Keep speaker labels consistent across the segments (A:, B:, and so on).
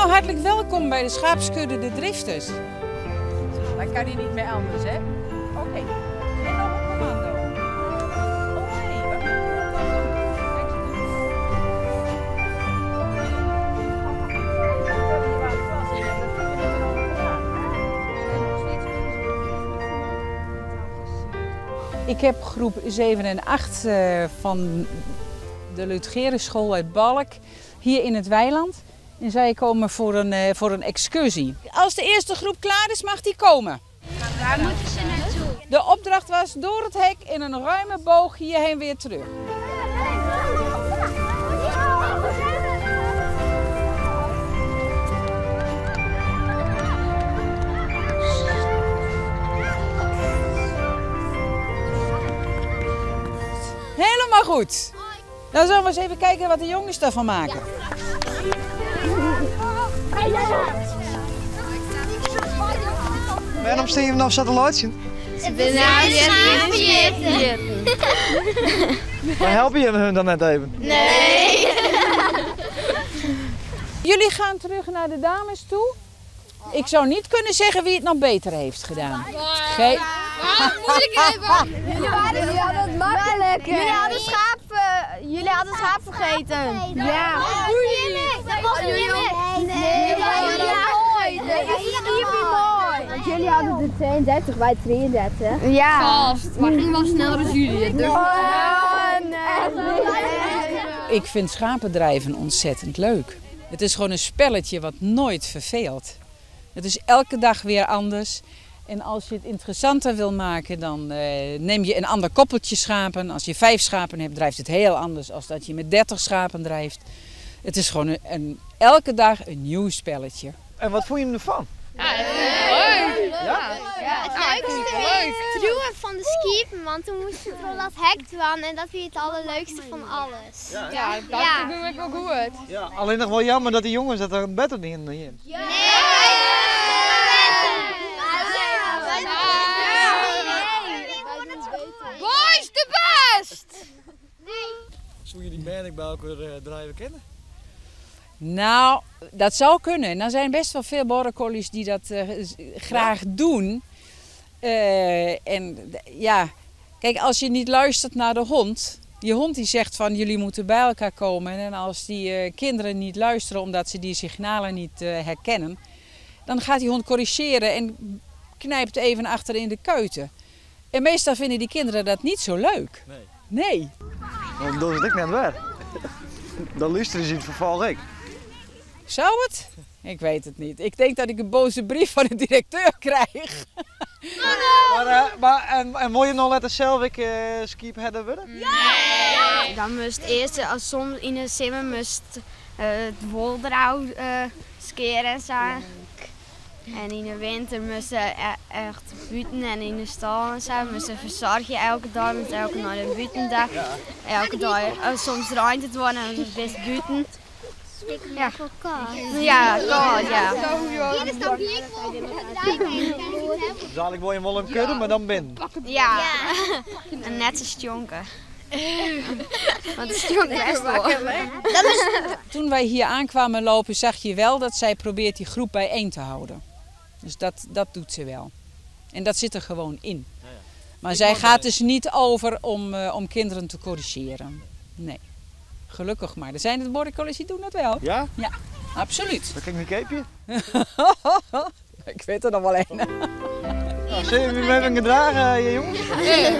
A: Nou, hartelijk welkom bij de schaapskudde De Drifters. Dan kan hij niet meer anders, hè? Oké, en nog een commando. Oh nee, wat moet ik heb groep 7 en 8 van de Ludgerusschool uit Balk hier in het weiland. En zij komen voor een excursie. Als de eerste groep klaar is, mag die komen.
B: Waar moeten ze naartoe?
A: De opdracht was door het hek in een ruime boog hierheen weer terug. Helemaal goed. Dan zullen we eens even kijken wat de jongens daarvan maken.
C: Waarom staan je nog zo te luisteren? Maar help je hun dan net even?
B: Nee.
A: Jullie gaan terug naar de dames toe. Ik zou niet kunnen zeggen wie het nog beter heeft gedaan. Geen.
B: Jullie hadden het makkelijk. Jullie hadden schaap vergeten. Ja. Dat was niet. Nee,
D: Want jullie hadden de 32, wij 33.
B: Ja.
E: Vast, maar ging wel sneller dan jullie. Dus.
D: Oh, nee.
A: Ik vind schapendrijven ontzettend leuk. Het is gewoon een spelletje wat nooit verveelt. Het is elke dag weer anders. En als je het interessanter wil maken, dan neem je een ander koppeltje schapen. Als je 5 schapen hebt, drijft het heel anders dan dat je met 30 schapen drijft. Het is gewoon elke dag een nieuw spelletje.
C: En wat vond je ervan?
E: Ja, dat vind ik leuk.
C: Ja?
E: Ja,
B: Het leukste is het truwen van de skiepen, want toen moesten we dat hek dwan en dat vind ik het allerleukste van alles.
E: Ja, dat doe ik wel goed.
C: Ja, alleen nog wel jammer dat die jongens dat er beter niet in.
B: Nee!
E: Boys, de best!
C: Zou je die merk bij elkaar drijven kennen?
A: Nou, dat zou kunnen. En er zijn best wel veel border collies die dat graag doen. En ja, kijk, als je niet luistert naar de hond. Die hond die zegt van jullie moeten bij elkaar komen. En als die kinderen niet luisteren omdat ze die signalen niet herkennen. Dan gaat die hond corrigeren en knijpt even achter in de kuiten. En meestal vinden die kinderen dat niet zo leuk.
C: Nee.
A: Nee.
C: Want dat is het ik net weer. Dan luisteren ze in het vervolg ik.
A: Zou het? Ik weet het niet. Ik denk dat ik een boze brief van de directeur krijg.
C: Maar en wil je nog laten zelf ik skip hebben worden?
B: Nee!
D: Dan moest eerst, als soms in de simmer moest het wol eruit skeren en zo. En in de winter moesten echt buiten en in de stal en zo. Moesten verzorgen elke dag, moest elke dag een buitendag. Elke dag, soms ruimt het worden en dan best buiten. Ja, ja, koud, ja.
B: Hier is toch hier?
C: Zal ik wel je wel een kudde, maar dan binnen.
D: Ja, en net zo stonken. Want het stonk best wel.
A: Toen wij hier aankwamen lopen, zag je wel dat zij probeert die groep bijeen te houden. Dus dat doet ze wel. En dat zit er gewoon in. Maar zij gaat dus niet over om kinderen te corrigeren. Nee. Gelukkig maar. Er zijn de border collies die doen dat wel.
C: Ja?
A: Ja, absoluut.
C: Dan kijk ik een capeje.
A: Ik weet er nog wel een.
C: Nou, zullen jullie me hebben gedragen, jongens?
E: Nee.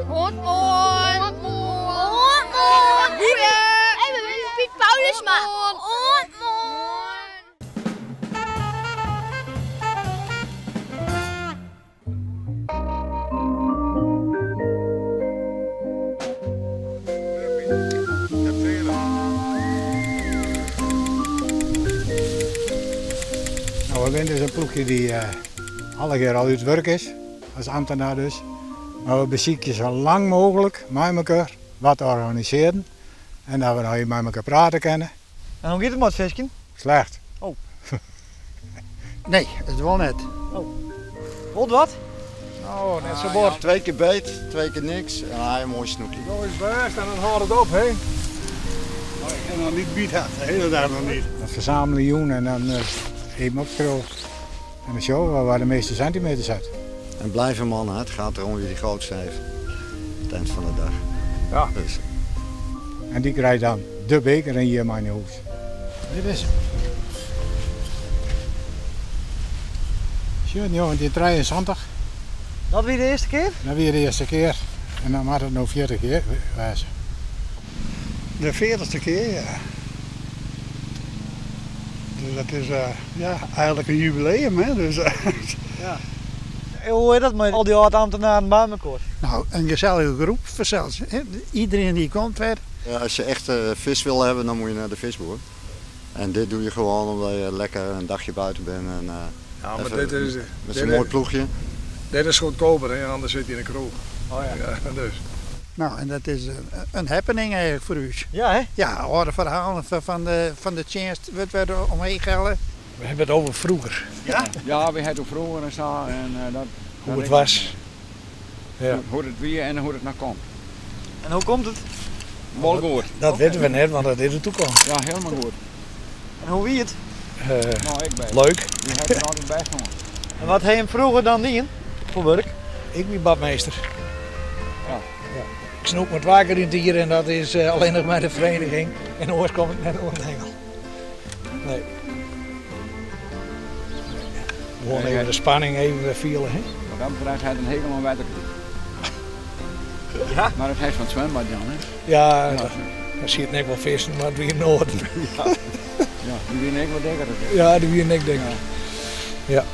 E: Hond, hond,
B: hond, hond. Hey, we willen Piet Paulus maar. Hond, hond.
F: Nou, we zijn dus een ploegje die alle keer al uit het werk is, als ambtenaar dus. Maar we bezieken zo lang mogelijk met elkaar wat te organiseren. En dat we nou hier met elkaar praten kunnen.
C: En hoe gaat het met het visken?
F: Slecht.
C: Oh.
G: Nee, het wel net.
C: Oh. Wat wat?
F: Nou, net zo bord.
G: Ja, 2 keer beet, 2 keer niks en hij een mooi snoekje.
F: Zo is best en dan houdt het op, hè?
G: Ik ha noch niet byt hân, de hiele dei noch niet.
F: Dat fersamele jûn en dan even opskriuwe en dan sjogge we wa de measte sintimeters hat.
H: En blijven mannen, het gaat erom wie de grootste heeft. Het eind van de dag.
F: Ja.
H: Dus.
F: En dy krijt dan de beker en hjir mei nei hûs. Dit is 'm. Sjoch, 1973.
C: Dat wie de earste kear?
F: Dat wie de earste kear. En dan moat it no 40 jier wêze.
G: De 40ste kear, ja. Dus dat is ja, eigenlik in jubileum, hè. Dus,
C: ja. Hoe is dat mei al dy âld-ambtenaren by mekoar?
G: No, in gesellige groep fansels. Iedereen die komt wer.
H: Als je echt vis wil hebben, dan moet je naar de visboer. En dit doe je gewoon omdat je lekker een dagje buiten bent. En,
I: ja, maar
H: even
I: dit is,
H: met zo'n mooi ploegje.
I: Dit is goedkoper, hè? Anders zit je in de kroeg.
C: Oh ja.
I: Ja, dus.
G: Nou, en dat is een happening eigenlijk voor u.
C: Ja, hè?
G: Ja, oude verhalen van de tjinst wordt weer omheen gehaald.
J: We hebben het over vroeger.
C: Ja?
K: Ja, we hebben het over vroeger en zo. En, dat,
J: hoe
K: dat
J: het
K: is
J: was. Ja.
K: Hoe het weer en hoe het nou komt.
C: En hoe komt het?
K: Wel goed.
J: Dat weten we net, want dat is de toekomst.
K: Ja, helemaal goed.
C: En hoe wie het?
K: Nou, ik ben.
J: Leuk.
K: Die heb ik altijd bij gewoon.
C: En wat heb je vroeger dan dien voor werk?
J: Ik ben badmeester.
K: Ja.
J: Ja. Ik snoep met water in het dier en dat is alleen nog maar de vereniging. En oors kom ik net onder de hengel. Nee. Gewoon even de spanning even vielen. Hè?
K: Wat dat betreft heeft een hekel aan water.
C: Ja?
K: Maar het heeft van het zwembad, Jan, hè?
J: Ja,
K: Ja.
J: daar zit net wel vissen, maar het weer noord.
K: Ja, ja, die wier ik wel dikker.
J: Ja, die wier ik dikker. Ja.